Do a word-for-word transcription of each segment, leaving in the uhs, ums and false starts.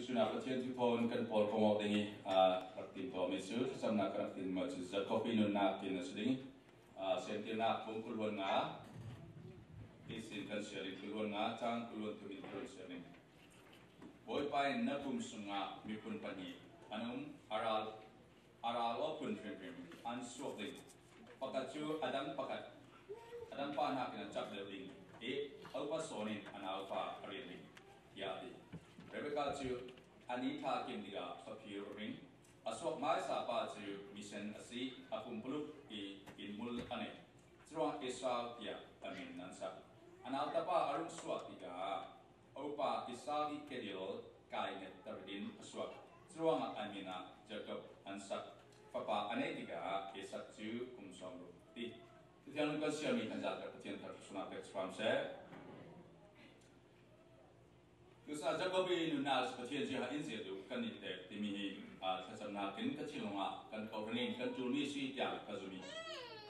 Cun a Pathian thu thawn kan pawl kong awk ding i, aa, rak timhtuah mi cu, thlacamnak kan rak timhtuah cu Jacob i nunnak tin a si ding i, aa, Siangtirnak bung kul hluan nga, hi sin kan siar ding, kul hluan nga, cang kul hluan thum in kan siar ding. Bawipa in na pum sungah miphun pahnih an um, a ral a ral awk phun hrimhrim an suak ding. Pakhat cu a dang pakhat, a dang pa hnakin a cak deuh ding i, a upa sawn in a naupa a rian ding, tiah a ti. Rebekah cu a ni thla kim tikah faphir a ring. A suak hmaisa pa cu misen a si, a pumpuluk i inn mul a nei. Curuangah Esau tiah a min an sak. A nau tapa a rung suak tikah, a upa Esau i kedil kai ngetter in a suak. Curuangah a min ah Jacob an sak. Fapa a nei tikah Isak cu kum sawm ruk ti. Pathian kan siarmi kan zate Pathian thar sunah pek hram seh. Tusa Jacob i nunnak Pathian ziah in zia duh kan i tek timi hi, aa, thlacamnak in ka thinlung ah kan kawhhran in kan ṭulmi si tiang ka zumh i,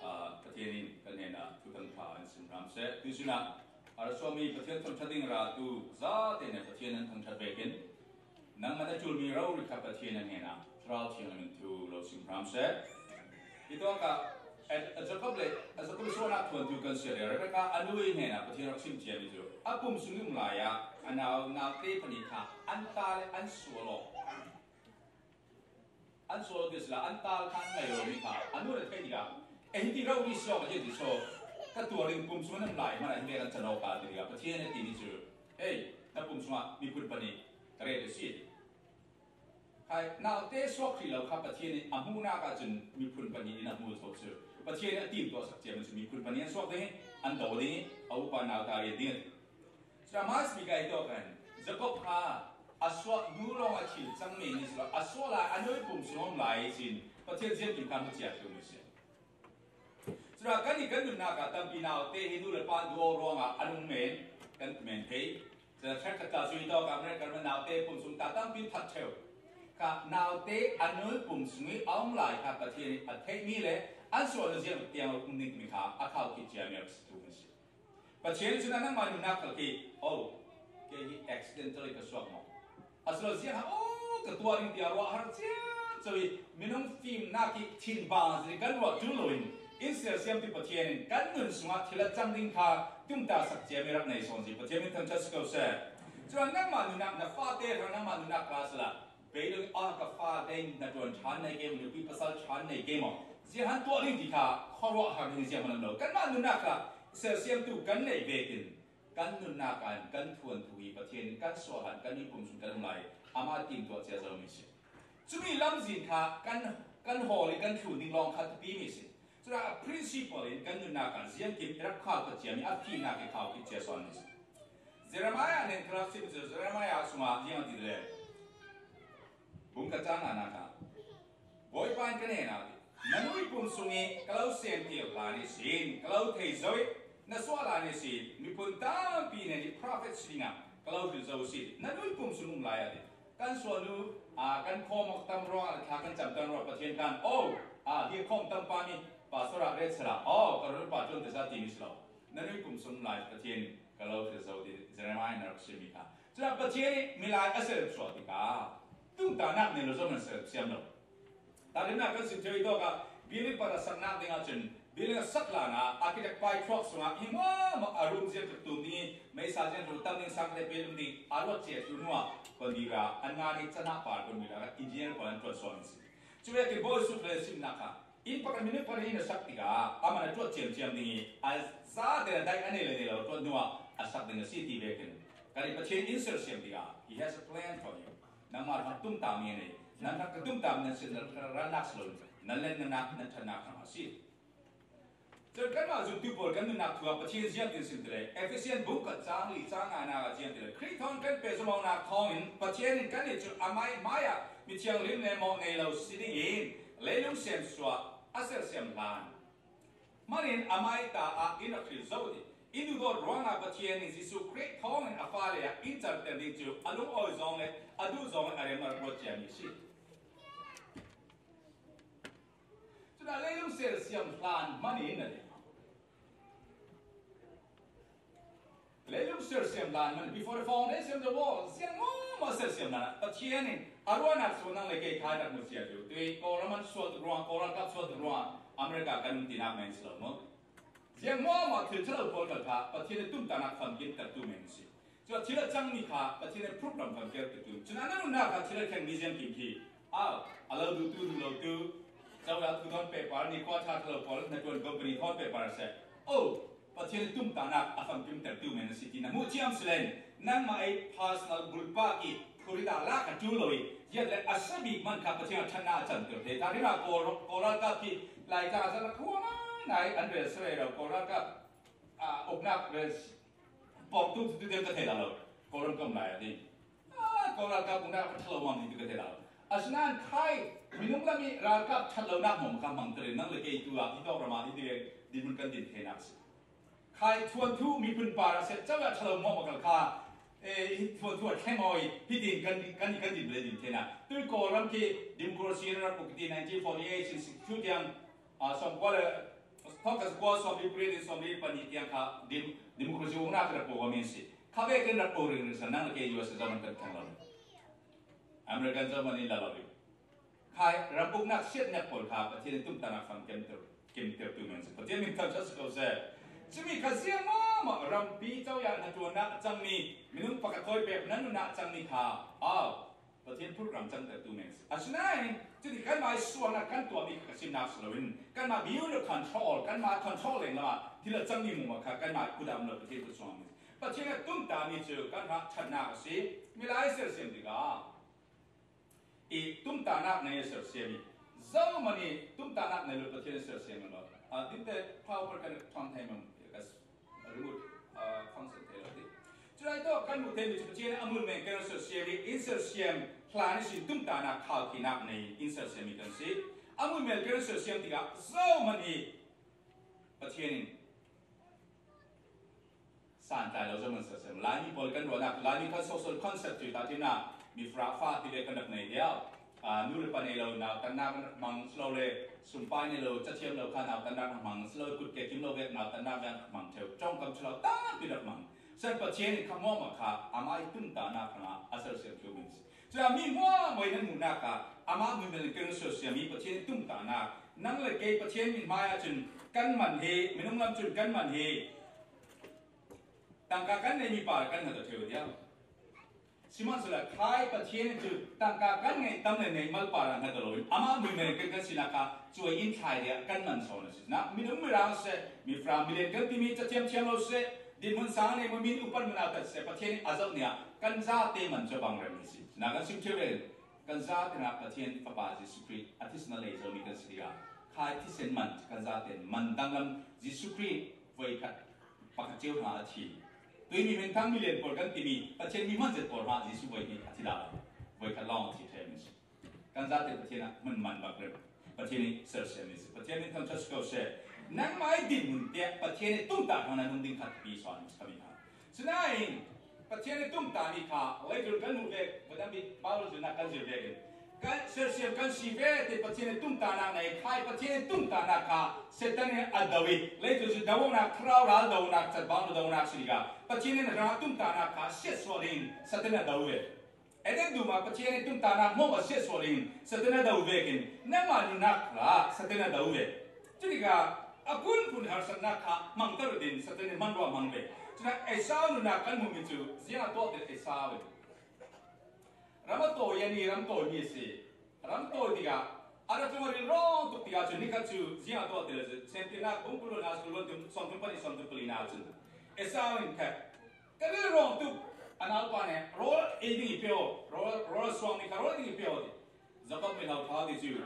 aa, Pathian in kan hnenah thuthang ṭha an sim hram seh. Tuisun ah a ra suakmi Pathian thangṭhat ding ratu zate nih Pathian an thangṭhat vekin, nangmah na ṭulmi rori kha Pathian a hnenah Thlarau Thianghlim in thu lo sim hram seh. Hi tawkah, a, a Jacob le, a Jacob suahnak thuantu kan si le, Rebekah a nu i hnenah Pathian rak sim ciami cu a pum sung i um lai ah a nau naute pahnih kha an ta le an sual aw. An sual ti sila, an tal kha an ngei lomi kha a nu le theih tikah, e, hiti rori si awk a ti so, ka tuar ding pum sung an lai hmanh ah himel an can awk ta ti tikah Pathian a timi cu, hei, na pum sungah miphun pahnih ka ret a si. Khai, naute suak hrih lo kha Pathian in a hmuhnak ahcun miphun pahnih in a hmu zo cu. Pathian in a timtuah sak ciami cu miphun pahnih an suak ding i, an do ding i, a upa nau ta rian ding a ti. Cun a hmaisabik ah hi tawk in Jacob kha a suak hnu lawng a thil cangmi ni si lo, a suah lai a nu i pum sung a um lai sin Pathian ziangkim kha hmu cia ṭheu mi si. Cun a kan i kan nunnak ah tampi naute hi nu le pa duh ruangah an um men kan men thei. Cun a ṭhat khat tla cu hi tawk ah American naute pum sung ta tampi that ṭheu. Kha naute a nu i pum sung i a um lai kha Pathian in a theihmi le an suahnak ziang tiang um dingmi kha a khauh khit ciami a si tu kan si. Pathian cun a nangmah nunnak khal khi, oh, kei hi accidental i ka suak maw? Asilo ziang ah, oh, ka tuah ding tiah ruah har ciamco i minung fimnak i thinbang zin kan ruah ṭul loin in sersiamtu Pathian in kan nun sungah thil a cang ding kha tumtahsak ciami rak nei sawn si. Pathian min thangṭhat si ko seh. Cun nangmah nunnak, na fate hrang nangmah nunnak kha si la. Beidong ah ka fate in hnaṭuan ṭhan nei ke maw, nupi pasal ṭhan nei ke maw? Ziah han tuah ding ti kha khuaruah har ding ziah hmanh an lo. Kanmah nunnak kha sersiamtu kan neih vekin kan nunnak ah kan thuanthu i Pathian in kan sual han kan i pum sung kan um lai. Amah timtuah cia zomi si. Cumi lamzin kha kan, kan hawl i kan thlun ding lawng kha thupi mi si. Cun a principle in kan nunnak ah ziangkim i rak khau kha ciami a fimnak i khau khit cia sawn mi si. Jeremiah nen ka rak sim cu Jeremiah sungah ziang a ti le bung ka caan ah nak ah Bawipa in ka hnenah, na nu i pum sung i ka lo semtir hlan ihsin ka lo thei zo i na suah hlan ihsin miphun tampi nen i prophet si dingah ka lo hril zo si. Na nu i pum sung um lai ah ti. Kan suahnu, aa, kan khawm awk tam ruangah thla kan cam tam ruangah Pathian khan, oh, aa, hi khawm tam pa mi pastor ah ret sala, oh, ka run pa ṭuan te sa timi si lo. Na nu i pum sung lai Pathian ka lo thil zo ti Jeremiah na rak simmi kha. Cun Pathian nih milai a serem sual tikah tumtahnak nei lo zong an serem siam lo. Tahṭhimnak kan sim cio i tawk ah building pakhat a saknak ding ahcun building a sak hlan ah architect pai thluak sungah hi hmuahhmuah a room ziang tuk tum ding i meisa ziang tuk tam ding sang te pe dum ding a ruat cia thlu hnu ah konbira an ngan i canah par konbira engineer pawl an ṭuan sual an si. Cu vekin bawi suk le simnak kha inn pakhat minute pakhat in a sak tikah amah a ṭuat ciamciam ding i a zate a daih a nei le nei lo ṭuat hnu ah a sak ding a si ti vekin kan i Pathian in sersiam tikah he has a plan for you. Nangmah hrang tumtahmi a nei. Nan hrang ka tumtahmi nan sin nan rannak si lo. Nan lennak, nan ṭhatnak hrang a si. Cun kanmah zumtu pawl kan nunnak thu ah Pathian ziangtin sim ti le, Efesian bung khat cang li cang nganak ah ziang ti le, Khrih thawn kan pehzom awknak thawngin Pathian in kan nih cu amah hmaiah mithiang lim le mawh nei lo si dingin leilung semsuah a sersiam hlan. Hmanh in amah ta ah in rak hril zo ti. In duhdawt ruangah Pathian in Jesuh Khrih thawngin a fale ah in carter ding cu a lungawi zong le a duh zong le a rem a rak ruat ciami a si. Cun a leilung sersiam hlan hmanh in a ti. Leilung sersiam dan man, before the foundation of the world, siang mawmaw sersiam dan ah Pathian in a ruahnak sual nang le kei kha rak mu sia tu. Tui Kawlram an sual tuk ruang, Kawlralkap sual tuk ruang, America kan um tinak men si lo maw. Siang mawmaw thil ṭha lo pawl kha kha Pathian in tumtahnak famkim taktu men si. Cun a thil a cangmi kha Pathian in program famkim taktu. Cun a nunnak kha thil a thlengmi ziang kim khi, au, a lo duhtu, duh lotu, cawi a thu thawn pehpar, ni kua ṭha ṭha lo pawl, hnaṭuan company thawn pehpar a si. Oh, Pathian tumtahnak a famkimtertu men a si ti na hmuh ciam si len, nangmah ei personal bulpak i khurida lak a ṭul lo i, ziat le a sabik man kha Pathian a ṭhatnak a canter thei. Ṭha rima Kawl, Kawlralkap khi Laitlang a zan a khuang a nai an rel sa rei lo, Kawlralkap, ah, uknak rel portu tu tu ka thei lo. Kawlram kam lai a ding. Ah, Kawlralkap uknak a ṭha lo mam ni tu ka thei lo. Asinain khai, minung lam i ralkap ṭhat lonak mawmaw kha hmang terin nang le kei tu ah, hi tawk ram ah, hi ti dinhmun kan din theinak si. Khai thuanthu miphun par a si, cawi a ṭha lo mawmaw kal kha, eh, hi thuanthu a thleng aw i, hi din kan, kan, kan din le din theinak. Tui Kawlram khi democracy in a rak uk ti nineteen forty-eight, sixty-two tiang, ah, sawmkua le, thawngkhat zakua sawmli pariat in sawmli pahnih tiang kha dem-, democracy uknak kan rak ko a min si. Kha ve kan rak ko ringring sa nang le kei U S a zaman kan thang lo. American zaman in la lo i. Khai ram uknak siatnak pawl kha Pathian in tumtahnak famkimter, kimtertu men si. Pathian min thangṭhat si ko seh. Cumi kha ziang mawmaw rampi cawi ah hnaṭuannak a cangmi, minung pakhat thawi pek nan nunnak a cangmi kha, au, Pathian program cangtertu men si. Asinain, cuti kanmah i sualnak kan tuahmi kha ka simnak si loin, kanmah beyond the control, kanmah control leng lamah thil a cangmi mawmaw kha kanmah kut ah um lo Pathian kut sungah si. Pathian a tumtahmi cu kan hrah ṭhatnak a si. Milai sersiam tikah i tumtahnak nei a sersiam i, zohman i tumtahnak nei lo Pathian a sersiam lo. A, dinte power kan ṭhawng thei mem, ka s-, remote, a, function thei lo ti. Culai tawh kan hmuh theimi cu Pathian a mun men kan sersiam i, in sersiam hlan ihsin tumtahnak khaukhihnak nei in sersiam i kan si. A mun men kan sersiam tikah zohman i Pathian in santlai lo zohman sersiam. Laimi pawl kan ruahnak, Laimi kha social concept cu tahṭhimnak, mifra fa ti ve kan rak nei diau. Ah, nu le pa nei lo nautannak rak hmang si lo le, sumpai nei lo, cathiam lo kha nautannak rak hmang si lo, kut ke kim lo vek nautannak rak hmang ṭheu, ṭongkam si lo tampi rak hmang. San Pathian in kha mawmaw kha, amah i tumtahnak hrangah a sersiam cu min si. Cun mi hmuahhmuah in an hmuhnak ah amah hmuihmel in kan sersiam i Pathian tumtahnak, nang le kei Pathian mithmai ahcun kan man hi, minung lam cun kan man hi, tangka kan neimi par kan hngat aw ṭheu diam? Sihmanhsehlaw khai Pathian in cu tangka kan ngeih tam le ngeih mal par ah hngat aw loin amah hmuihmel in kan, kan sinak kha cuai in thlai dih ah kan man sawn a si. Nak minung mirang seh, mifra milian kan timi cathiam thiam lo seh, dinhmun sang nei hmun min upat hmun ah tat seh, Pathian in a zoh ni ah kan zate man cu a bang rem hi si. Nak kan sim ṭheu le kan zate nak Pathian Fapa Jesuh Khrih a thisen a lei zomi kan si tikah khai thisen man kan zate man danglam Jesuh Khrih voikhat pakhat cio hna a thi. Tuimi hminthang milian pawl kan timi Pathian mi hman zet pawl hna Jesuh voi hi a thi dah lo. Voikhat lawng a thi ṭheu mi si. Kan zate Pathian ah hmun man bak rem. Pathian nih sersiam mi si. Pathian nih thangṭhat si ko seh. Nangmah i dinhmun tiah Pathian nih tumtah hna nung ding khat pi sawn kami hna. Sinain Pathian nih tumtah mi kha leitlun kan hmuh ve, vadam bik Baibal zirnak kan zir vekin kan sersiam kan si ve ti Pathian nih tumtahnak nei khai Pathian nih tumtahnak kha Satan nih a do i leitlun cu donak, thlarau ral donak, catbang donak si tikah Pathian nih hrangah tumtahnak kha siatsuah ding Satan nih a do ve. Eden dum ah Pathian nih tumtahnak hmuh a siatsuah ding Satan a do vekin nangmah nunnak kha Satan a do ve. Cutikah a phunphun harsatnak kha hmangter din Satan nih hmanrua hmang ve. Cunak Esau nunnak kan hmuhmi cu ziang a tuah ti Esau in ram a tawi a ni ram tawimi a si. Ram tawi tikah a rak tlung a rilrawng tuk tikah cun nikhat cu ziang a tuah ti le cu Sentirnak bung kul hna sawmthum pahnih sawmthum pali hna cun Esau in khat Ka rilrawng tuk a naupa nih rawl ei ding i pe aw, rawl, rawl a suangmi kha rawl ei ding i pe aw ti. Jakob nih hlo ṭha ti cu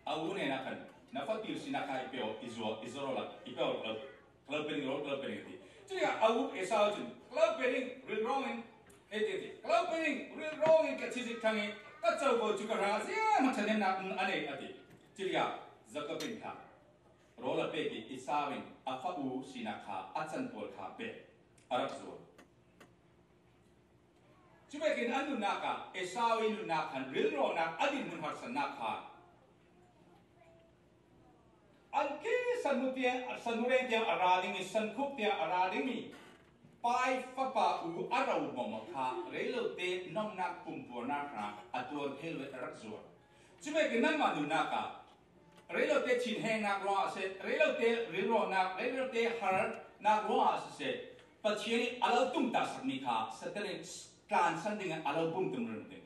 a u nih nak khan na fapil sinak kha i pe aw, i zuak, i zuak rawl ah i pe aw, ka lo, ka lo pe ding, rawl ka lo pe ding a ti. Cutikah a u Esau cun ka lo pe ding, rilrawng in, ei ti, ti, ka lo pe ding, rilrawng in ka thi zik thang i ka covo cu ka hrangah zianghman ṭhathnemnak a nei a ti. Cutikah Jakob in kha rawl a pek i Esau in a fa u sinak kha a can pawl kha pek a rak zuam. Cuvekin an nunnak ah Esau i nunnak khan rilrawnak a dinhmun harsatnak kha an ke sanhmu tiang, sanhmu reng tiang a ra dingmi, sankhuk tiang a ra dingmi Pai fapa u a ro mawhmawh kha, reilote nawmnak pumpuarnak hna a tuar thei lo i a rak zuar. Cuvekin nangmah nunnak ah reilote thinhengnak ruangah siseh, reilote rilrawhnak, reilote harnak ruangah siseh, Pathian nih a lo tumtahsakmi kha Satan nih tlansan dingin a lo bumtum ringring.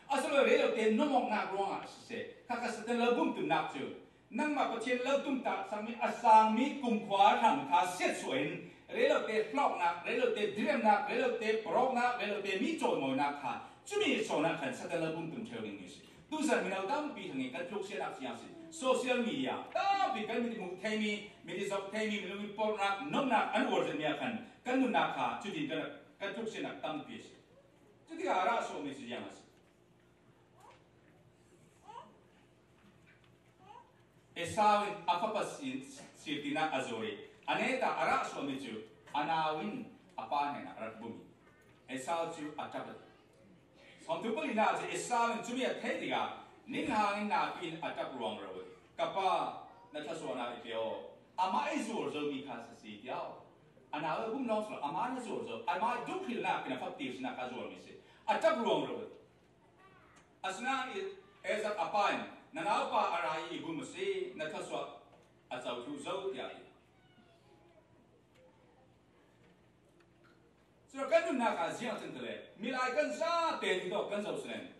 Asiloah reilote nawmawknak ruangah siseh, kha kha Satan lo bumtumnak cu nangmah Pathian lo tumtahsakmi a sangmi kumkhua hram kha siatsuah in, reilote hlawknak, reilote diremnak, reilote parawknak, reilote mi cawimawinak kha cumi sawnak khan Satan lo bumtum ṭheu dingmi a si. Tusan mino tampi hangin kan tluksiatnak siang si. Social media tampi kan mit muh theimi, mit zok theimi, minung in porhnak, nomnak an uar zetmi ah khan kan nunnak kha cutin kan, kan tluksiatnak tampi a si. Cutikah a rah suahmi cu ziang a si? Esau in a fapa si, sir tinak a zuar i a neta a rah suahmi cu a nau in a pa hnenah a rak bum i Esau cu a ṭap a ti. Sawmthum palinak cu Esau in cumi a theih tikah ninghang in napi in a ṭap ruangro a ti. Ka pa, na thluasuahnak i pe aw, amah i zuar zomi kha si si tiah a nau a bum lawng si lo, amah na zuar zo, amah duhhrilnak in a fapa sinak a zuarmi si, a ṭap ruangro a ti. Asinain Isaac a pa in, na naupa a ra i bum a si, na thluasuah a co thluh zo, tiah a ti. Curuangah kan nunnak ah ziang cang ti le, milai kan zate nih tawh kan zoh sinen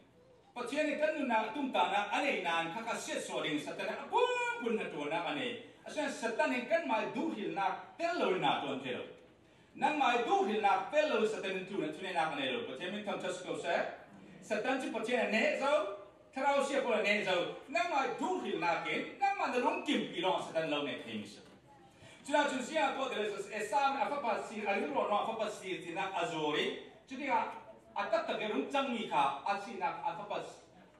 Pathian nih kan nunnak tumtahnak a nei nain khakha siatsuah ding Satan a phunphun hnaṭuannak a nei. Asinain Satan nih kanmah duhhrilnak tel loin hnaṭuan thei lo. Nangmah i duhhrilnak tel lo Satan in tlun ah thuneinak a nei lo. Pathian min thangṭhat si ko seh. Satan cu Pathian a neh zo, Thlarau Siangpawl a neh zo. Nangmah i duhhrilnak in nangmah na lungkimpi lawng Satan lo neh theimi si. Cunain cun ziah tuah ti le, Esau in a fapa si, a rilrawh lawng a fapa si tinak a zuar i, cutikah a taktak i rung cangmi kha a sinak, a fapa,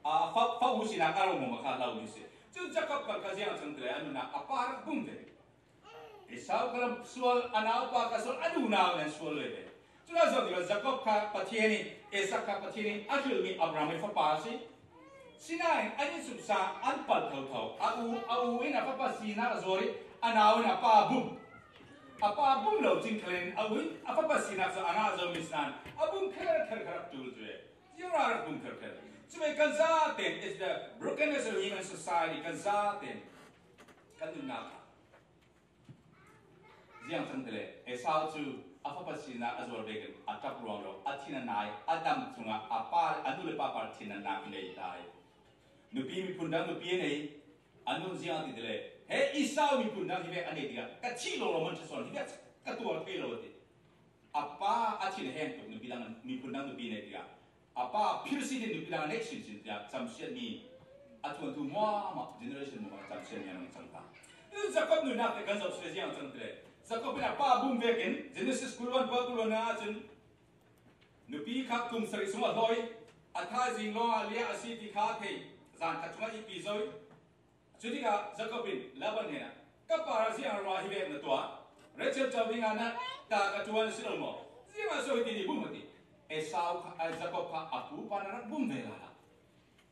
a fa, fa u sinak a rung mawh kha a lomi si. Cun Jacob kan kha ziah cang ti le, a nunnak a pa rak bum ve. Esau kha sual, a naupa kha sual, a nunau nan sual veve. Cunak zong tikah Jacob kha Pathian nih, Isaac kha Pathian nih a hrilmi Abraham i fapa a si. Sinain an innsungsang an palh thotho. A u, a u in a fapa sinak a zuar i a nau in a pa bum. A pa bum lo cing khal in a u in a fapa sinak cu a ngah zomi sinain a bum kherkher kha rak ṭul cu e. Ziang rak bum kherkher. Cumi kan zaten, it's the brokenness of human society, kan zaten kan nunnak ah. Ziang cang ti le, Esau cu a fapa sinak a zuar vekin a ṭap ruangro, a thin a nai, a dam chungah a pa, a nu le pa par thin a nak i nei ta i. Nupi miphun dang nupi a nei, a nun ziang a ti ti le, he Esau miphun dang hi vek a nei tikah ka thih lawlaw man ṭha sawn hi vek ka tuar thei lo a ti. A pa a thin a heng tuk nupi dang, miphun dang nupi a nei tikah a pa phirsi in nupi dang a neih sinsin tiah camsiatmi, a thuanthu hmuahhmuah, generation hmuahhmuah camsiatmi a nung cang ta. Jacob nunnak te kan zoh seh ziang cang ti le, Jacob in a pa bum vekin Genesis kul luan, kul luan ah cun nupi kha kum sarih sung a hlawi, a thaizing lawng ah liah a si ti kha a thei, zan khat chungah ihpi zo i, Cutikah Jacob in Laban hnenah, ka par ziang ruah hi vek na tuah, Rachel co dingah na ta ka ṭuan a si lo maw? Ziangah so hiti nih bum a ti. Esau kha, ai, Jacob kha a pupa na rak bum ve lala.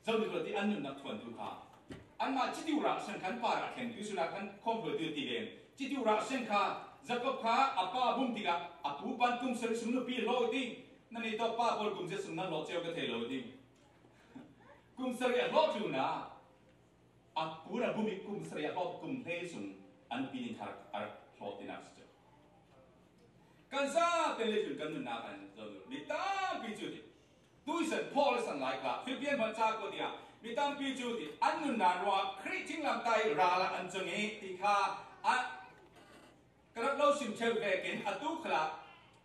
Zomi khua ti an nunnak thuanthu kha. Anmah citi rah sen khan pa rah thleng tu sunah kan khawm hruai tu ti ve. Citi rah sen kha Jacob kha a pa bum tikah a pupan kum sarih sung nupi hlawh ti. Nannih tawh pa pawl kum zet sung nan hlawh cio ka thei lo ti. Kum sarih a hlawh tlunah a pu na bum i kum sarih a hlawh kum hlei sung an pi ning thar a rak hlawh tinak si cu. Kan zate le cun kan nunnak an zoh mi tampi cu ti. Tuisan Paul san lai kha Philippian hmanh ca kua tiah mi tampi cu ti an nunnak ruangah Khrih thinglamtah i ral ah an cang i ti kha a Ka rak lo sim ṭheu vekin atu khalah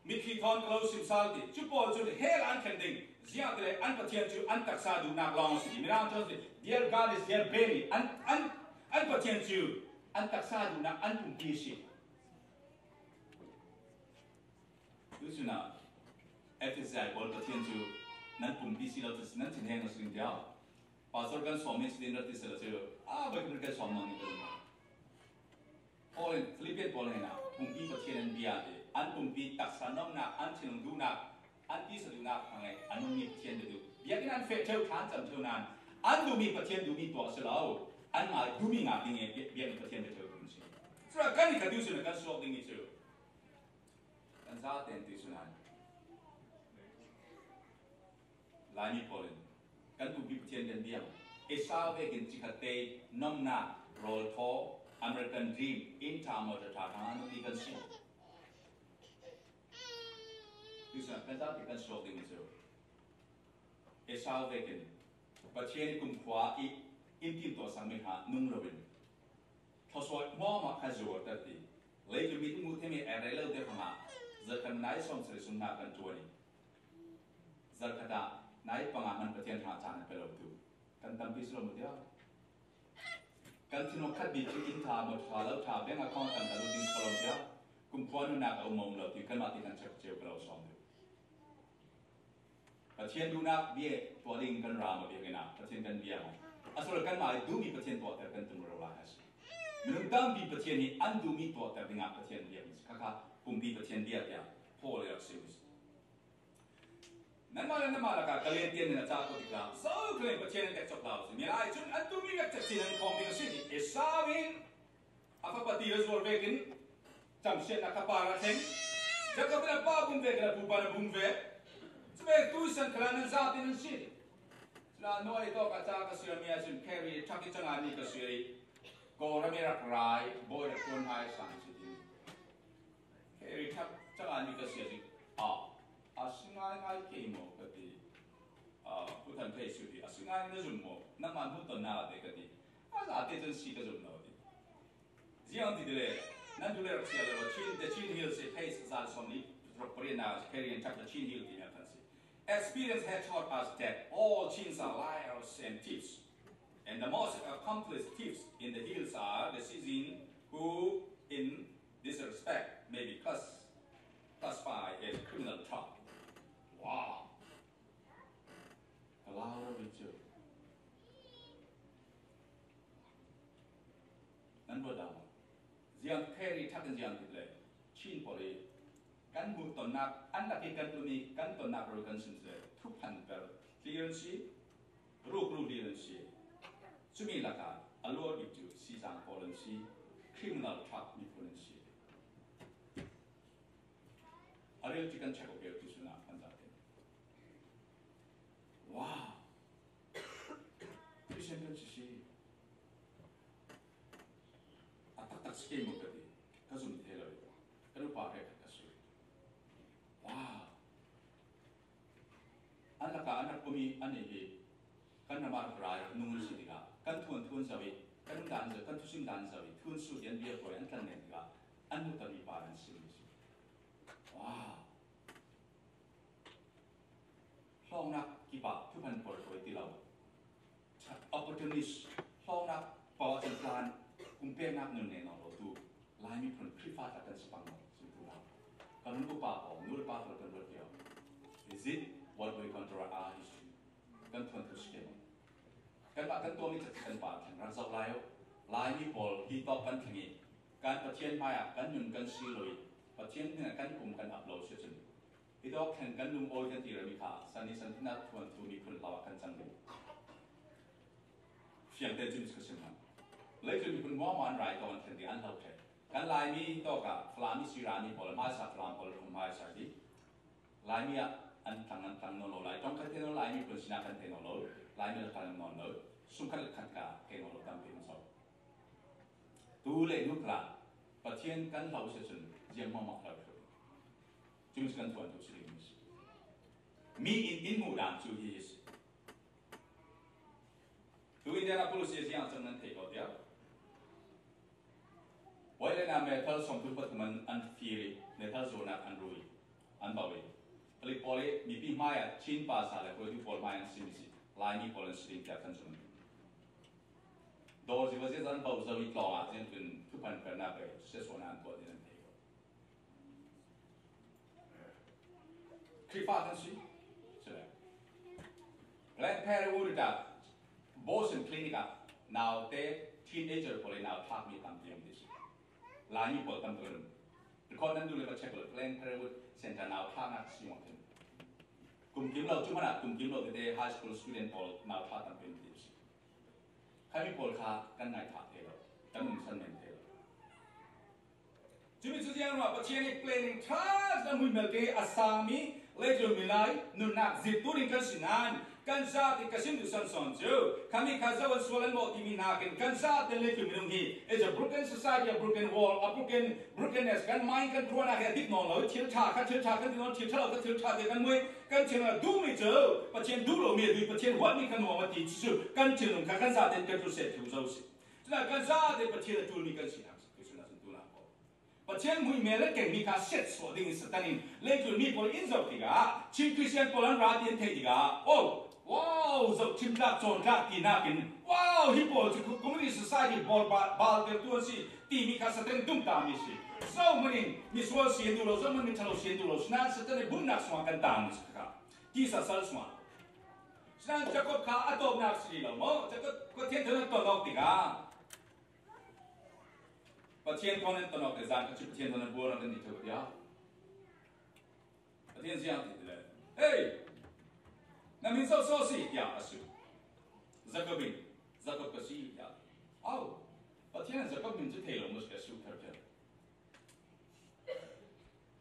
mitthli thawn ka lo sim sal ti. Cu pawl cu hell ah an thlen ding. Ziangah ti le an Pathian cu an taksa duhnak lawng a si ti. Mirang cu an si, their God is their belly. An, an, an Pathian cu an taksa duhnak an pumpi a si. Tuchun ah Efesa pawl Pathian cu nan pumpi si lo cu nan thinheng a si ding tiah Pastor kan sawm in si ding rak ti si lo cu a voi kan sawm mang ni ka duh. Paul in, Philippian Paul hnenah pumpi Pathian an bia ti, an pumpi taksa nomnak, an thinlung duhnak, an tisa duhnak hmangai an ummi Pathian biatu. Biakinn an feh ṭheu, thla an cam ṭheu nain an duhmi Pathian duhmi tuah a si lo. Anmah duhmi ngah ding i biakinn Pathian biatu an si. Curuangah kan i ka duh cun kan suak dingmi cu Kan zaten tui sunan. Laimi pawl in kan pumpi Pathian kan biang. Esau vekin cikhatte, nomna, rawlthaw, American dream, inn ṭha mawtaw ṭha hang an pi kan si. Tui sunan kan zate kan suak ding cu Esau vekin Pathian i kumkhua i inn timtuah sangmi hna nung loin thluasuah hmuahhmuah kha zuar ter ti. Leitlun mi tungbu themi a rei lo te hmanga zarhkhat nai sawmsarih sung hna kan ṭuan i zarhkhat ah nai panga hman Pathian hna caan a pe lo tu kan tampi si lo mu tia. Kan thinung khat bik cu inn ṭha, motor ṭha, lo ṭha, bank account tam ka lut ding si ko lo tia. Kumkhua nunnak a um a um lo ti kanmah ti kan check ceu ka lo sawm deuh. Pathian duhnak bia tuah ding kan ram a biakinn ah Pathian kan bia maw? A sual kanmah i duhmi Pathian tuahter kan tum rero lai a si. Minung tampi Pathian hi an duhmi tuahter dingah Pathian bia si. Khakha pumpi Pathian bia tiah Paul i rak sim si. Nanmah le nanmah lakah ka len tian in a ca ko tikah, so ka len Pathian in tekcok hlah u si. Milai cun an duhmi vek cekci nan khawm ding a si ti. Esau in a fapa ti a zuar vekin camsiatnak ka par a thleng. Jakob in a pa bum vekin a pupa na bum ve. Cuvek tu san khalan nan zate nan si. Cula nawi tawk a ca ka siarmi ahcun Carrie thak i canga ni ka siar i Kawlram i rak rai, bawi rak tuan hna i sang si ti. Carrie thak canga ni ka siar i a, a si ngaingai kei maw ka ti. A, Pu Than Thei si ti, a si ngai na zum maw, nangmah hmuh ton hna te ka ti. A zate cun si ka zum lo ti. Ziang ti le, nan tu le rak sia le, Chin, the Chin Hills, a phase zan som ni, rak parian na, Carrie thak the Chin Hill ti na kan si. Experience has taught us that all Chins are liars and thieves. And the most accomplished thieves in the hills are the Sizin, who, in this respect, may be class-, classified as criminal tribe. Wow! Ka lau lo cu. Nan ruat dah maw? Ziang Carrie thak in ziang ti le Chin pawl i kan hmuh tonnak, an lak i kan tum i kan tonnak rori kan sim si le thuphan per hlir an si, rukru hlir an si. Cumi lakah a luar bik cu sizang pawl an si, criminal truck miphun an si. A rel ti kan check awk ti sunah kan zate. Wow! Christian kan si si. A taktak si kei maw ka ti. Ka zum thei lo. Ka nupa hrekkhat ka si. Wow! An lakah an rak um i an i hi kan ram ah rak ra i rak nung an si tikah kan thuanthu an zoh i kan umdan zoh, kan thusim dan zoh i thu an sut i an bia hruai an tlan len tikah an hmuhtermi pa an si mi si. Wow! Hlawknak kipah thuphan pawl hruai ti lo. Opportunist, hlawknak pawl cun tlan, kumpeknak nun ne nawn lo tu. Laimi phun Khrihfa tak kan si pang lo, si tu lo. Kan upa pawl, nu le pa pawl kan ruat viau. Is it what we control our history? Kan thuanthu si ke maw? Kanmah kan tuahmi cacih kan pa thleng rak zoh lai uh. Laimi pawl hi tawk kan thleng i kan Pathian hmaiah kan nun kan si lo i Pathian hmaiah kan um kan ap lo si cun, hi tawk thleng kan lungawi kan ti rami kha san i san hnak thuanthu miphun hlau ah kan cang ding. Fiangte cun si ka sim hna. Leitlun miphun hmuahhmuah an rai tawk an thlen ding an hlo ṭheh. Kan Laimi tawk ah Falam i si rami pawl, hmaisa Falam pawl, hmaisa dih. Laimi ah an tlang, an tlang nawn lo lai. Ṭong kan thei nawn lo, Laimi phun sinak kan thei nawn lo, Laimi lakah nawn lo, sungkhat le khat ka thei nawn lo tampi an zoh. Tu le nu kha Pathian kan hlo si cun ziang hmahmah lo thlu. Cumi cu kan thuanthu si ding si. Mi in in hmuh dan cu hi si. Tu Indianapolis i ziang cang nan thei ko tiah. Bawi le na meter sawmthum pathum an, an fir i, meter zuarnak an rui, an bau i, palik pawl i mipi hmaiah Chin pa sa le hruaitu pawl hmai an sim i si, Laimi pawl an si ding tiah kan zum. Dawr zia zia an bau zo i tlawng ah ziangtin thuphan pernak le siasuahnak an tuah ding an thei ko. Khrihfa kan si. Sila. Planned Parenthood ah Boston Clinic ah naute teenager pawl i nau thlak mi tampi an ti si. Laimi pawl tam tuan. Record nan duh le ka check le Planned Parenthood Center nau thlaknak si ngawh khin. Kum kim lo cu hmanh ah kum kim lo tete high school student pawl nau thlak tampi an ti si. Khaimi pawl kha kan ngaih thah te lo, kan umsan men te lo. Cumi cu ziang ruah Pathian ih planning ṭha na hmuihmel ke a sangmi leitlun milai nunnak zirtu ding kan si nain kan zate ka sim duh sansawn cu khami kha zoh an sual an mawh timi nakin kan zate leitlun minung hi is a broken society, a broken world, a broken, brokenness. Kan mind kan khuanak hi a dik nawn lo, thil ṭha kha thil ṭha kan ti nawn, thil ṭha lo kha thil ṭha te kan muai, kan thinlung a duhmi cu Pathian duh lomi a duh, Pathian huatmi kha nuam a ti cu kan thinlung kha kan zate kan ṭul seh thlu zo si. Cunak kan zate Pathian a ṭulmi kan si hna si, tu si hna si, tu hna ko. Pathian hmuihmel le kengmi kha siatsuah dingin Satan in leitlun mi pawl in zoh tikah Chin Christian pawl an ra ti an theih tikah, oh, wow, zohṭhim tlak cawn tlak tinak in, wow, hi pawl cu communist society bawl ba-, baltertu an si timi kha Satan in tumtahmi si. Zohman in misual si an duh lo, zohman in ṭhalo si an duh lo, sinain Satan in bumnak sungah kan tangmi si kha. Tisa sal sungah. Sinain Jacob kha a tawpnak si lo maw? Jacob Pathian thawn an ton awk tikah Pathian thawn an ton awk te zan kha cu Pathian thawn an buan awk kan ti ṭheu tiah. Pathian ziang ti le, "Hey, na min so so si?" tiah a sut. Jacob in, "Jacob ka si," tiah. Au, Pathian in Jacob min cu thei lo maw si a sut thar thar.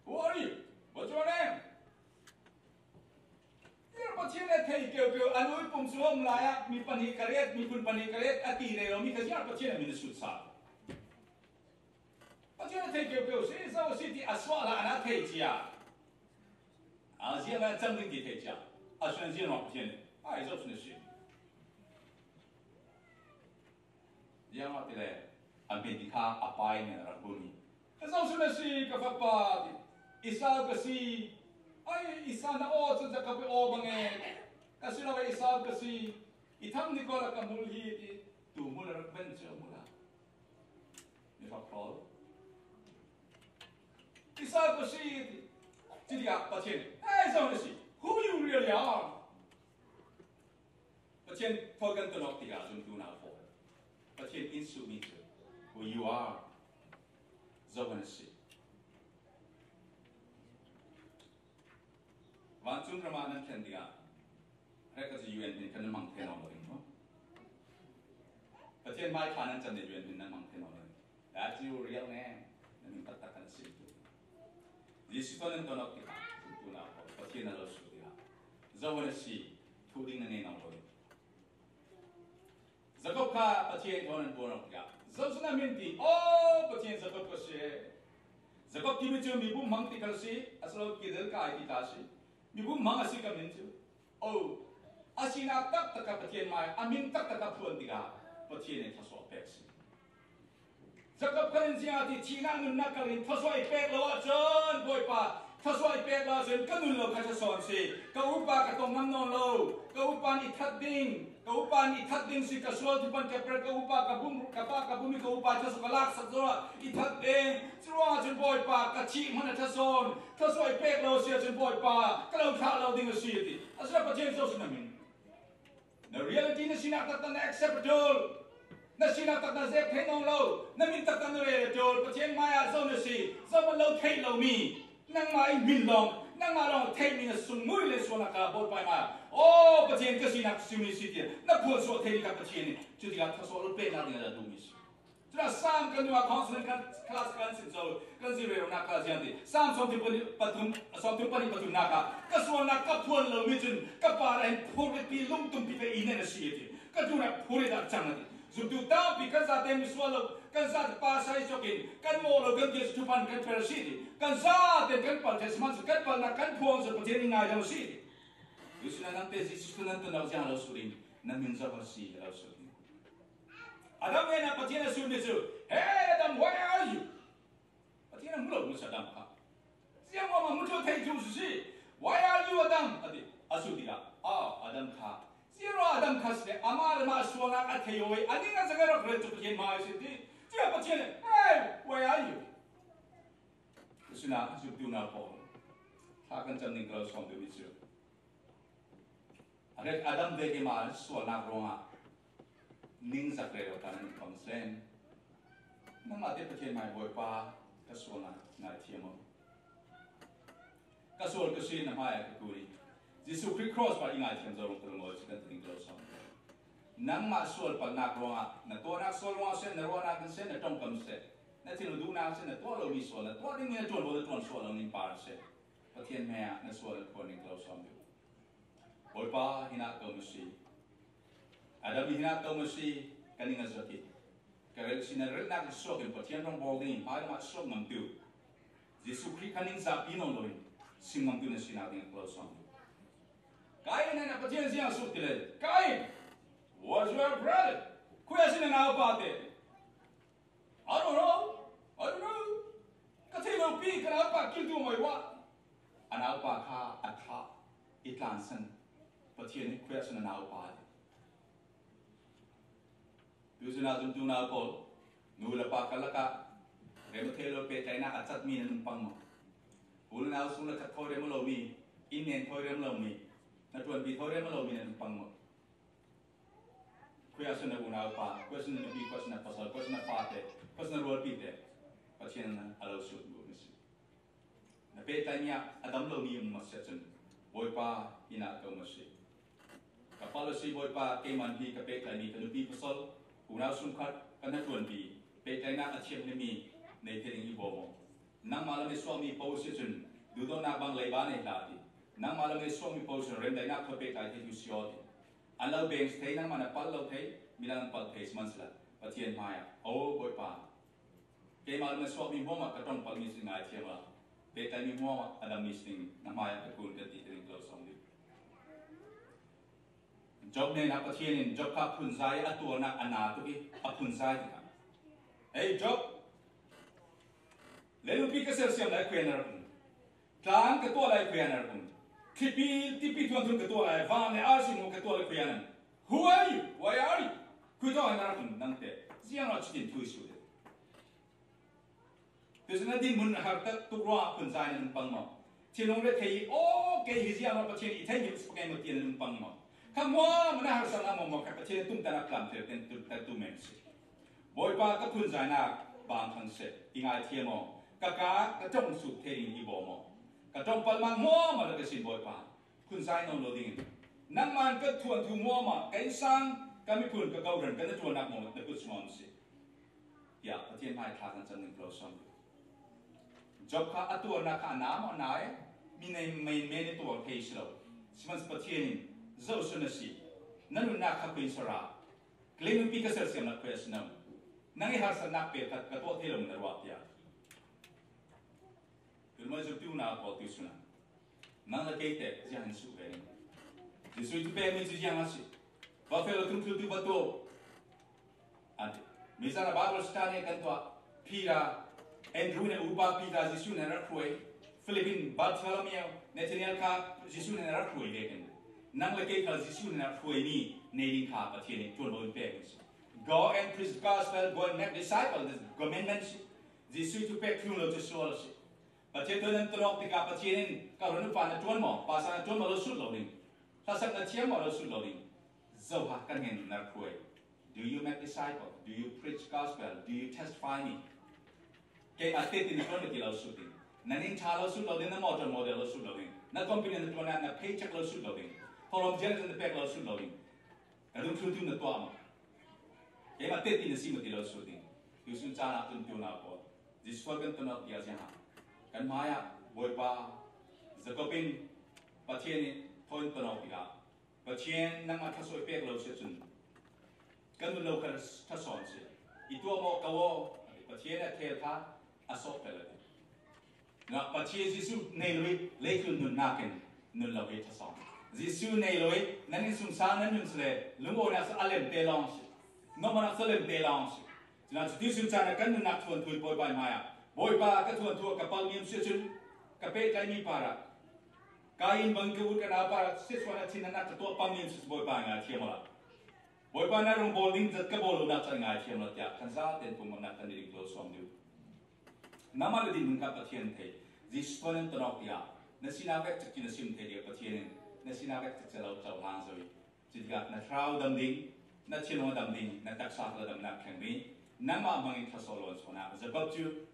"Who are you? What's your name?" Ziar Pathian a thei keu keu, a nu ih pum sung a um lai ah mi pahnih ka ret, miphun pahnih ka ret a ti rero mi kha ziar Pathian a min a sut sa. Pathian a thei keu keu si, zo a si ti a suah hlah, a thei cia. A ziar a cang ding ti thei cia. A suan ziar Pathian, ai zo sin a si. Ziangah ti le, a hmin ti kha a pa ih nen a rak bun hi. "Ka zo sin a si, ka fapa," ti. "Esau ka si." "Ai, Esau na aw cu Jacob i aw bang e." "Ka si lo, Esau ka si. I tham ni ko la ka hmul hi," ti. Tu hmul a rak ben cu a hmul a. Mi rak pawl. "Esau ka si," ti. Cutikah Pathian, "Ai, zo na si. Who you really are?" Pathian thawn kan ton awk tikah zumtu nau pawl, Pathian in suhmi cu, "Who you are, zo na si." Vancung ram ah nan thlen tikah, hrek ka cu U N hmin kha nan hmang thei nawn lo ding maw? Pathian hmai kha nan can nih U N hmin nan hmang thei nawn lo ding. That's your real name. Na min taktak kan si tu. Jesuh thawn nan ton awk tikah, tu na ko, Pathian a lo su tikah, zo na si, thu ding na nei nawn lo ding. Jacob kha Pathian thawn an buan awk tikah, zo sin a min ti, "Oh, Pathian, Jacob ka si." Jacob timi cu mi bum hmang ti kha si, a si lo, kidel kai ti kha si. Mi bum hmang a si ka min cu. Oh, a sinak taktak ah Pathian mai, a min taktak ah phuan tikah Pathian in thluasuah pek si. Jacob kha in ziah ti, thihnak nunnak kal in thluasuah i pek lo ahcun, Bawipa, thluasuah i pek lo ahcun ka nun lo kha thluasuah si. Ka upa ka tong ngam nawn lo. Ka upa nih that ding, ka upa nih that ding si, ka sual thuphan ka per, ka upa ka bum, ka pa ka bum i ka upa thluasuah ka laksak zo ah i that ding. Curuangah cun Bawipa ka thih hmanh a thluasuah, thluasuah i pek lo si ahcun Bawipa ka lo thlah lo ding a si a ti. Asinain Pathian zo sin a min. Na reality na sinak taktak na accept a ṭul. Na sinak taktak na zek thei nawn lo. Na min taktak na rel a ṭul. Pathian mai ah zo na si. Zohmanh lo theih lomi. Nangmah ih min lawng, nangmah lawng theihmi na sungmui le sualnak ka Bawipa mai ah, aw, Pathian ka sinak simi si tiah na phuan suah thei tikah Pathian nih cutikah thluasuah lo peknak ding a duhmi si. Culah Sam kan duh ah counseling kan class kan sin zo, kan zirh rero nak kha ziang ti. Sam sawmthum pahnih pathum, sawmthum pahnih pathumnak ah, "Ka sualnak ka phuan lomi cun ka parah hin phurritpi, lungtumpi ve i nen a si," a ti. "Ka tlunah phurrit ah a cang," a ti. Zumtu tampi kan zate misual lo, kan zate pa sai cawk in kan mawh lo, kan tiah thuphan kan per a si ti. Kan zate kan pal thei sihmanhsehlaw kan palnak kan phuang cu Pathian in ngai lo a si ti. Tuchun ah nangte Jesuh nan ton lo ziang a lo sur in na min zo a si a lo sur in. Adam hnenah Pathian a sutmi cu, "Hey Adam, where are you?" Pathian a hmu lo hmasa Adam kha. Ziangmah hmu thluh thei thluh si si. "Why are you Adam?" a ti. A sut tikah, "Ah, Adam kha. Ziangruah Adam kha si le amah le amah sualnak a thei aw i a ning a zak a rak rel cu Pathian hmai a si," ti. Cuah Pathian, "Hey, where are you?" Tuchun ah zumtu nau pawl, thla kan cam ning ka lo sawm duhmi cu, a hrek Adam ve keimah sualnak ruangah ningzak rero kha nan pang seh. Nangmah te Pathian mai, "Bawipa, ka sualnak ngai thiam aw. Ka sual ka si na hmai ah ka kun i Jesuh Khrih cross pa i ngai thiam zo rung ka lung aw," si kan ti ding ka lo sawm. Nangmah sual palhnak ruangah, na tuahnak sual ruangah seh, na ruahnak in seh, na ṭongkam seh, Na thil duhnak sin na tuah lomi sual, na tuah dingmi na ṭuan lo, na ṭuan sual lo ning par seh. Pathian hmaiah na sual na phuan ning ka lo sawm duh. Bawipa, hinah ko masi. Adam i hinah ko masi, ka ning a zat hi. Ka relh sin a relhnak a suak in Pathian rong bawl dingin hmailama suak ngamtu, Jesuh Khrih kha ning zapi nawn loin sim ngamtu na sinak ding a ka lo sawm duh. Kain in a Pathian ziang suk ti le, Kain, where's your brother? Khuia sin a naupa te? I don't know. I don't know. Ka thei lo pi, ka naupa kiltu mai wa. A naupa kha a thah i tlansan. Pathian in khuia sin a naupa te. Tu zuna zumtu nau pawl, nu le pa ka lakah rem a thei lo pehtlainak a catmi na nung pang maw? U le nau sung le khat thawi rem a lomi, inn nen thawi rem a lomi, na ṭuanpi thawi rem a lomi na nung pang maw? Khuia sin a unau pa, khuia sin a nupi, khuia sin a pasal, khuia sin a fate, khuia sin a rualpi te, Pathian a lo sut bu na si. Na pehtlai ni ah a dam lo ni um masa cun, Bawipa, hinah ko masi. Ka pal a si, Bawipa, keimah hi ka pehtlai ni ka nupi pasal, unau sungkhat, ka hnaṭuanpi, pehtlainak a thiam himi nei thei ding i bawm aw. Nangmah lam i suakmi paoh si cun, duhdawtnak bang leiba nei hlah ti. Nangmah lam i suakmi paoh si cun, remdaihnak khuapehtlai thei tu si aw ti. An lo beng si thei, nangmah na palh lo thei, midang an palh thei si man sila. Pathian hmaiah, aw Bawipa, keimah lam i suakmi hmuahmah ka ṭong palhmi si ngaithiam a, pehtlai mi hmuahmah a dammi si ding na hmaiah ka kun kan ti tening ka lo sawm dih. Job hnenah Pathian in Job kha phunzai a tuarnak a na tuk i a phunzai tikah, Hei Job, leilungpi ka sersiam lai khuia na rak um. Tlang ka tuah lai khuia na rak um. Thlipi, tipi tuanthun ka tuah lai, van le arsi mu ka tuah lai khuia na. Who are you? Why are you? Khui thawng na rak um nangte. Ziang lo chitin thui su le. Tuisun a dinhmun a har tak tuk ruangah phunzai na nung pang maw? Thinlung rethei i aw kei hi ziang lo Pathian i thei hi usuk ngai maw tian na nung pang maw? Kha muam na harsatnak maw maw kha Pathian tumtahnak tlamtlir ten tumtahtu men si. Bawipa ka phunzainak bang thang seh i ngaithiam aw. Ka ka ka ṭong suk thei ding i bawm aw. Ka ṭong palhmak muam maw la ka sin Bawipa. Phunzai nawn lo dingin nangmah in ka thuanthu muam maw ka innsang ka miphun ka kawhhran ka na ṭuannak maw na kut sungah um si. Tiah Pathian hmai thla kan cam ding ka lo sawm dih. Job kha a tuarnak kha a na maw a na e, mi nei men men i tuar thei si lo. Sihmanhsehlaw Pathian in zohsun a si, na nunnak kha khuin sara, ka lei nunpi ka sersiam nak khuia a si no. Nang i harsatnak pek khat ka tuah thei lo na ruah tiah. Tun mai zumtu na pawl tu suna. Nang le kei te ziang in suh ve ning. Jesuh i thupek mi cu ziang a si. Va feh lo tung thultu va tuah. Ati. Mizan a Bible study kan tuah. Peter, Andrew ne upa Peter Jesuh ne rak hruai. Philip in Bartholomew, Nathaniel kha Jesuh ne rak hruai ve kan. Nang le kei kha Jesuh ne rak hruai mi nei ding kha Pathian in tuan lo in pek si. Go and preach the gospel, go and make disciples, the commandment si. Jesuh i thupek tlung lo cu sual a si. Pathian tuan nan tuan awk tikah Pathian in ka run upa na tuan maw, pasa na tuan maw lo sut lo ding. Hlasak na thiam maw lo sut lo ding. Zoha kan ngen na hruai. Do you make disciple? Do you preach gospel? Do you testify me? Keimah te tin na tuan na ti lo sut ding. Na ning ṭha lo sut lo ding, na motor model lo sut lo ding. Na company na tuan na paycheck lo sut lo ding. Thawhlawm zian na pek lo sut lo ding. Ka dungthluntu na tuah maw? Keimah te tin na si maw ti lo sut ding. Tuisun caan ah tuntu na pawl. Jesuh kan tuan awk tiah ziang a. Kan hmaiah Bawipa Jacob in Pathian i thawn tuan awk tikah Pathian nangmah thluasuah i pek lo si ahcun kan nun lo kha thluasuah si. I tuah maw ka aw? Pathian a thel kha a sawh fel a ti. Ngah Pathian Jesuh nei lo i leitlun nunnak in nun lo hi thluasuah. Jesuh nei lo i nan innsungsang nan nun si le lungawnak si a lemte lawng si. Nawmawnak si a lemte lawng si. Cun cu tuisun caan ah kan nunnak thuanthu i Bawipa hmaiah Bawipa ka thuanthu ah ka palhmi um si ahcun ka pehtlaimi parah Kain bang ka ut ka nau parah siatsuahnak thinnak ka tuah palhmi um si cu Bawipa ngaithiam awla. Bawipa na rung bawl ding zat ka bawl lonak caan ngaithiam awla tiah kan zate in pumhnak kan ding lo suam dih. Nangmah le dinhmun kha Pathian thei. Jesuh thawn nan tuan awk tiah na sinak vek cik na sim thei dih Pathian in na sinak vek cik lo cohlang zo i. Cutikah na thlarau dam ding, na thinlung a dam ding, na taksa kha damnak thleng ding, nangmah hmangin thluasuah luan suahnak Jacob cu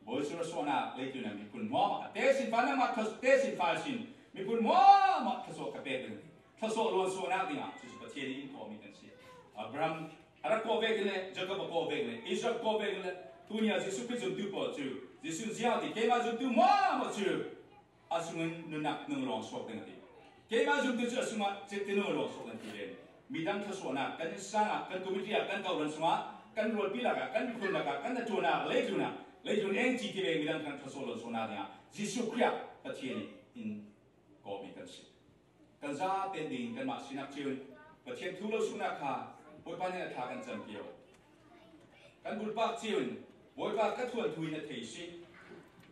bawi sur suahnak leitlun a miphun hmuahmah a tesinfa nangmah thluas tesinfa sin miphun hmuahmah thluasuah ka pek ding. Thluasuah luan suahnak dingah cucu Pathian in in kawhmi kan si. Abraham a rak kawh vekin le Jacob a kawh vekin le Isaac kawh vekin le Tuni a Jesu Khrist zumtu pawl cu Jesu ziau ti, keimah zumtu maw maw cu a sungin nunnak nung lawng suak ding a ti. Keimah zumtu cu a sungah cit nung lawng suak ding ti len. Midang thluasuahnak kan innsang ah, kan community ah, kan kawhhran sungah, kan rualpi lakah, kan miphun lakah, kan hnaṭuannak, leitlun ah, leitlun eng ci ti len midang kan thluasuah lawng suaknak dingah Jesu Khrih ah Pathian in kawhmi kan si. Kan zate ding kanmah sinak ciun Pathian thu lo suhnak kha Bawipa nih a thla kan cam kio. Kan bulpak ciun Bawipa ka thuanthu hi na thei si,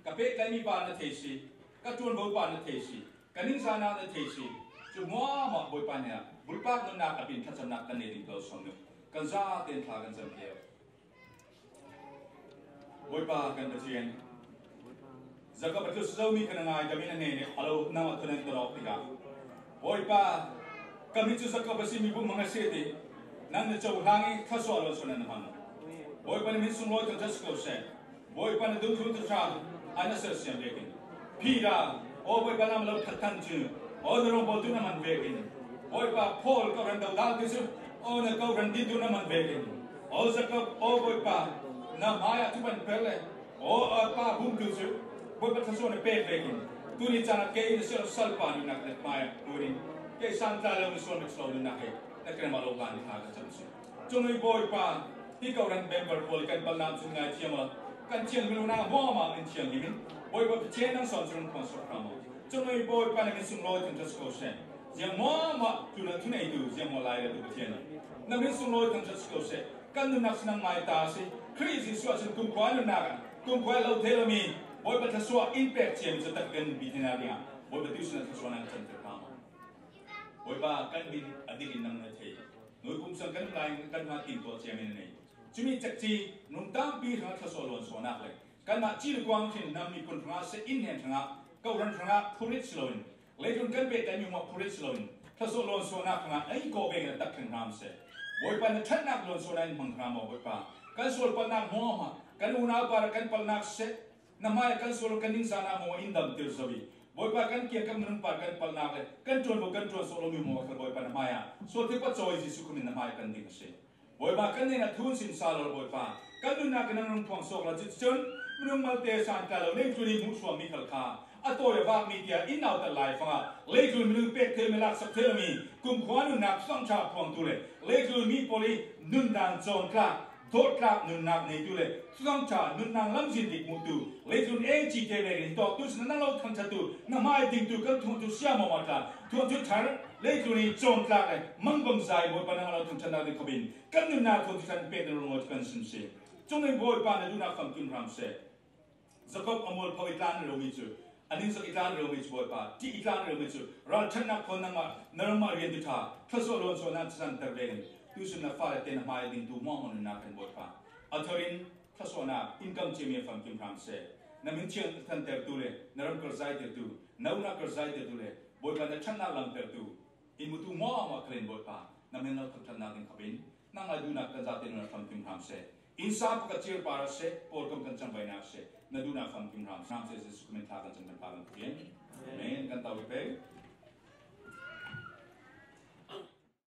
ka pehtlai mi pa na thei si, ka ṭuanvo pa na thei si, ka ningzahnak na thei si. Cu hmuahhmuah Bawipa nih bulpak nunnak a bin thlacamnak kan nei ding ko sawm nu. Kan zate thla kan cam kio. Bawipa kan Pathian, Jakob a tluk zomi kan ngai kami na ne a lo nang a thunan ton awk tikah, Bawipa, kami cu Jakob a si, mi bumhmang a si ti nang na cohlang i thluasuah lawng suan na hmang. Bawipa na min sunglawi thangṭhat si ko seh. Bawipa na dungthlun thangṭhat a na sersiam vekin, Peter, aw Bawipa, na lo khat thang cu, aw na rawngbawl tu na man vekin, Bawipa, Paul, kawhhran dodal tu cu, aw na kawhhran din tu na man vekin, aw Jakob, aw Bawipa, na hmaiah thupan per le aw a pa bum tu cu Bawipa thluasuah na pek vekin, tuni caan ah kei na sial salpa nunnak na hmaiah turin kei sang tla lo na sual na thlo nunnak he na krem a lo hlan thla ka cam si. Cungnui Bawipa, hi kawhhran member pawl i kan palhnak cu ngaithiam aw, kan thianghlim lonak hmuahhmuah in thianghlim in, Bawipa Pathian nang sawn cu rung phuang suak hram aw. Cungnui Bawipa na min sunglawi thangṭhat si ko seh. Ziang hmuahhmuah tlunah thuneitu, ziang hmuah lai le tu Pathian aw, na min sunglawi thangṭhat si ko seh. Kan nunnak cu nangmah i ta a si. Khrih Jesuh ah cun kumkhua nunnak ah kumkhua lo thei lomi Bawipa thluasuah in pek ciami cu tak kan bi theinak dingah Bawipa tu sinah thluasuah nang cam ter hram aw. Bawipa, kan min a ding in nang na thei. Nui pumsang kan um lai in kan hna tim tuah ciami na nei. Cumi cekci nung tampi hrangah thluasuah lawn suahnak le kanmah ci le kuang hrin nam miphun hrangah seh, inn hnen hrangah, kawhhran hrangah phurit si loin, leitlun kan pehtlai mi hmuah phurit si loin, thluasuah lawn suahnak hrangah ei kawh vekin a tak theng hram seh. Bawipa na ṭhatnak lawn suahnak in hmang hram aw Bawipa. Kan sual palhnak hmuahhmuah, kan unau par kan palhnak seh, na hmaiah kan sual kan ningzahnak hmuahhmuah in damter zo i, Bawipa kan kiangkap minung par kan palhnak le kan ṭuanvo kan ṭuan suak lomi hmuahhmuah kha Bawipa na hmaiah sual thil pacawi Jesuh khumin na hmaiah kan ding a si. Bawipa, kan hnenah thu in sim sal law Bawipa, kan nunnak in nang rung phuang suak law, cuticun minung malte sang tla lo, leitlun i hmuhsuammi khal kha a tawi a vakmi tiah in nautat lai fangah leitlun minung pek thei, mi laksak thei lomi kumkhua nunnak thluachuah phuangtu le leitlun mi pawl i nundan cawntlak, dawhtlak nunnak neitu le thluachuah nunnak lamzin dik hmuhtu, leitlun eng ci te vekin hi tawk tu sin nang lo thangṭhattu, na hmai dingtu kan thuanthu siam aw mah tla, thuanthu thar, leitlun i cawntlak le mangbangza i Bawipa nang lo thangṭhatnak ding khawpin kan nunnak thuanthu thar in pek na rung aw ti kan sim si. Cungnui Bawipa na duhnak famkim hram seh. Jakob a mualpho i tlan reumi cu, a ningzak i tlan reumi cu Bawipa, ṭih i tlan reumi cu ralṭhatnak khawn nangmah, na rangmah rian ti ṭha, thluasuah lawn suahnak casan ter vekin tusun na fale te na hmai a dingtu hmuahhmuah nunnak kan Bawipa a thar in thluasuahnak in kam ciami a famkim hram seh. Na min thiang a thantertu le na ram karzaitertu, na unau karzaitertu le Bawipa na ṭhatnak langtertu in mutu hmuahhmuah khalin Bawipa na min lo thangṭhatnak ding khawpin nang a duhnak kan zate nunah famkim hram seh. Innsa pakhat ciar par a seh, pawlkom kan cangvaihnak seh, na duhnak famkim hram seh. Jesuh khumin thla kan cam kan Pa kan Pathian. Amen. Kan tau i pei.